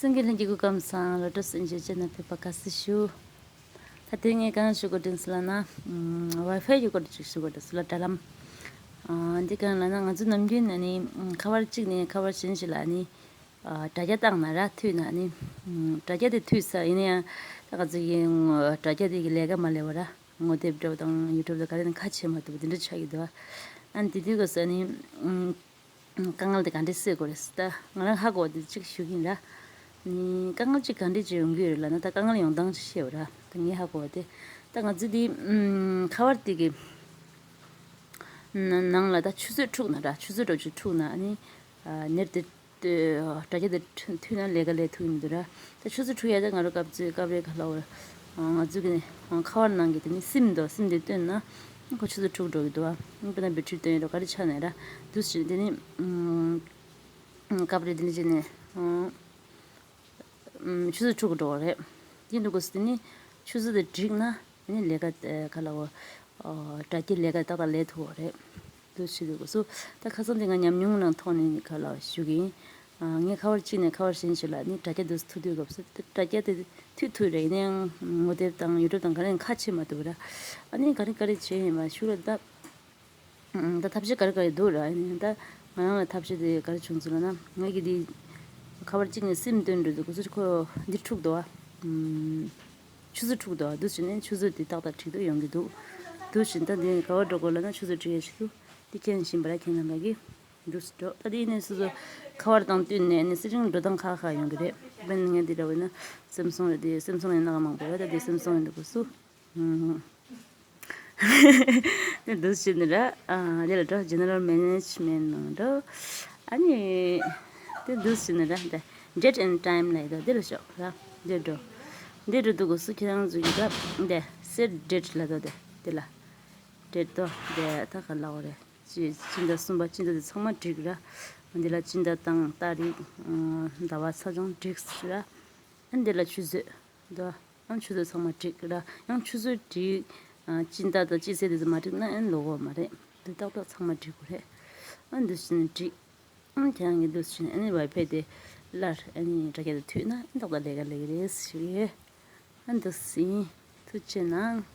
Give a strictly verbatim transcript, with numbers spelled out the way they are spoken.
སེང་གེ་ལྷན་རྒྱས་སྐུ་ཁམས་བཟང་། སློབ་གྲྭ་སེམས་ཅན་ཅན་ན་ཕེབས་པ་དགའ་བསུ་ཞུ། ད་དེ་ངས་གང་ཞུ་དགོས་དྲན་སོང་ལབ་ན། ཝའི་ཕའི་ཡོད་སྐོར་ཅིག་ཞུ་དགོས་དྲན་སོང་ལ། དྲ་ལམ། ཨ་འདི་གང་ལབ་ན། ང་ཚོ་ནམ་རྒྱུན་ནས་ནི་ཁ་པར་གཅིག་ནས་ཁ་པར་གཞན་ཞིག་ལ་ནི་ཨ་དྲ་རྒྱ་བཏང་ན་ར། མཐུད་ན་ནི་དྲ་རྒྱ་དེ་མཐུད་ས་ཡིན་ན་ཡང་། ད་ང་ཚོ་གི་དྲ་རྒྱ་དེ་གི་ལས་ཀ་མ་ལས་པ་ར། ངོ་དེབ་འདྲ་པོ་དང་ཡུ་ཊུབ་དང་ག་རེ་ནི་ཁ་ཕྱེ་མ་ཐུབ་པ་དེ་འདྲ་ཆགས་ཀྱི་འདུག་ཨ་ནི་དེ་དུས་སྐབས་སུ་ནི་དཀའ་ངལ་དེ་ག་འདྲས་སེལ་དགོས་རེད་ཟེར། ད་ང་རང་ཧ་གོ་བ་དེ་གཅིག་ཞུ་གི་ཡིན་ར། ནི་དཀའ་ངལ་གཅིག་ག་འདྲས་ཅིག་ཡོང་གི་ཡོད་རེད་ལབ་ན། ད་དཀའ་ངལ་ཡོང་སྟངས་ཅིག་བཤད་པ་ར། ད་ངས་ཧ་གོ་བ་དེ། ད་ང་ཚོ་དེ་ཁ་པར་དེ་གི་ནང་ལ་ད་ཆུ་ཚོད་འཁྲུག་ན་ར། ཆུ་ཚོད་འདྲ་པོ་ཅིག་འཁྲུག་ན་ནི་ནེཊ་དེ་དྲ་རྒྱ་དེ་མཐུད་ན་ལས་ཀ་ལས་ཐུབ་ཀྱི་མི་འདུག་ར། ད་ཆུ་ཚོད་འཁྲུག་ཡ་དེ་ང་རང་སྐབས་ཚོད་སྐབས་རེ་ག་ལབ་དགོས་རེད། ང་ཚོ་གི་ནི་ཁ་པར་ནང་གི་དེ་ནི་སིམ་འདུག་སིམ་དེ་བཏོན་ན་ཁོ་ཆུ་ཚོད་འཁྲུག་འགྲོ་གི་འདུག་ཨ། དཔེར་ན་བེ་ཊི་རི་བཏོན་ཡོད་ར། ག་རེ་ཆགས་ནས་ར། འདུག་སེ་བྱས་ནས་དེ་ནི་སྐབས་རེ་དེ་འདྲ་བྱས་ནས་ཆུ་ཚོད་འཁྲུག་འགྲོ་བ་རེད། དེ་འདུག་གོ་སི་དེ་ནི་ཆུ་ཚོད་དེ་འགྲིག་ན་ནི་ལས་ཀ་ག་ལབ་དགོས། དྲ་རྒྱའི་ལས་ཀ་ཏག་ཏག་ལས་ཐུབ་པ་རེད། འདུག་སེ་བྱེད་དུས་སྐབས་སུ། ད་ཁ་སང་དེ་ང་ཉམས་མྱོང་རང་ཐོག་ནས་ག་ལབ་ཞུ་གི་ཡིན། ཨ་ངས་ཁ་པར་གཅིག་ནས་ཁ་པར་གཞན་ཞིག་ལ་ནི་དྲ་རྒྱ་འདུག་སེ་མཐུད་དུས་སྐབས་སུ། དྲ་རྒྱ་དེ་མཐུད་ཐུབ་རེད། ཡིན་ན་ཡང་ངོ་དེབ་དང་ཡུ་ཊུབ་དང་ག་རེ་ཡང་ཁ་ཕྱེ་མ་ཐུབ་པ་ར། ཨ་ནི་ག་རེ་ག་རེ་བྱས་ཡིན་པ་ཞུ་ར། ད་ད་ཐབས་ཤེས་ག་རེ་ག་རེ་འདུག་ར། ཡིན་ན་ད་ང་རང་ལ་ཐབས་ཤེས་དེ་ག་རེ་བྱུང་སོང་ལབ་ན། ངས་ཀྱི་དེ་ཁ་པར་གཅིག་ནས་སིམ་བཏོན་འགྲོ་དུས་སྐབས་སུ་ཁོ་འདི་འཁྲུག་འདུག་ཨ། ཆུ་ཚོད་འཁྲུག་འདུག་ཨ། འདུག་སེ་བྱས་ནས་ཆུ་ཚོད་དེ་ཏག་ཏག་འགྲིག་འདུག་ཡོང་གི་འདུག་འདུག་སེ་བྱས་ནས་ད་འདི་ག་པར་འགྲོ་དགོས་ལབ་ན་ཆུ་ཚོད་འགྲིག་ཡ་ཞིག་འདུག་འདི་མཁྱེན་བཞིན་པ་ར། མཁྱེན་ལ་འགའ་གི་འདུག་སེ་འགྲོ། ད་དེ་ཡིན་ནས་སོ་སོ་ཁ་པར་དང་བསྟུན་ནས་ནི་སི་ཀྲིན་འགྲོ་སྟངས་ཁག་ཁག་ཡོང་གི་རེད། དཔེར་ན་ངས་འདི་འདྲ་བོ་ཡིན་ན་སེམ་སུང་རེད། དེ་སེམ་སུང་ཡིན་ན་མང་པོ་རེད། ད་དེ་སེམ་སུང་ཡིན་འདུག་གོ་སུ། དེ་འདུག་སེ་བྱས་ནས་ར། ཨ་དེ་ལ་འགྲོ། General Management ནང་འགྲོ། ཨ་ནི་དེ་འདུག་སེ་བྱས་ནས་ར། འདི་Date and Time ལབ་ཡ་དེ་ལ་ཤོག་ར། འདིར་འགྲོ། འདིར་འགྲོ་དུས་སྐབས་སུ་ཁྱེད་རང་ཚོ་གི་ད་འདི་Set Date ལབ་དོ། དེ་དེ་ལ་Date དོ། དེ་ད་ག་ལབ་དགོས་རེད། སྤྱི་སྤྱི་ཟླ་གསུམ་པ་སྤྱི་ཟླ་དེ་ཚང་མ་འགྲིག་ར། འདི་ལ་སྤྱི་ཟླ་དང་ཏ་རིག་ཟླ་བ་ཆ་ཚང་འགྲིག་ར། ཨ་འདི་ལ་ཆུ་ཚོད་དོ། ཡང་ཆུ་ཚོད་ཚང་མ་འགྲིག་ར། ཡང་ཆུ་ཚོད་འགྲིག་ཨ་སྤྱི་ཟླ་དང་སྤྱི་ཚེས་དེ་ཚོ་མ་འགྲིག་ན་ཨ་ནི་ལོག་གི་མ་རེད། འདི་ཏག་ཏག་ཚང་མ་འགྲིག་དགོས་རེད། ཨ་འདི་བྱས་ནས་འགྲིག་ཨ་ཁྱེད་རང་གིས་འདུག་སེ་བྱས་ནས་ཨ་ནི་ཝའི་ཕའི་དེ་སླར་ཨ་ནི་དྲ་རྒྱ་དེ་མཐུད་ན་ཨ་ནི་ཏག་ཏག་ལས་ཀ་ལས་ཀྱི་རེད་ཞུ་ཡས། ཨ་འདུག་སེ་ཡིན། ཐུགས་རྗེ་གནང་།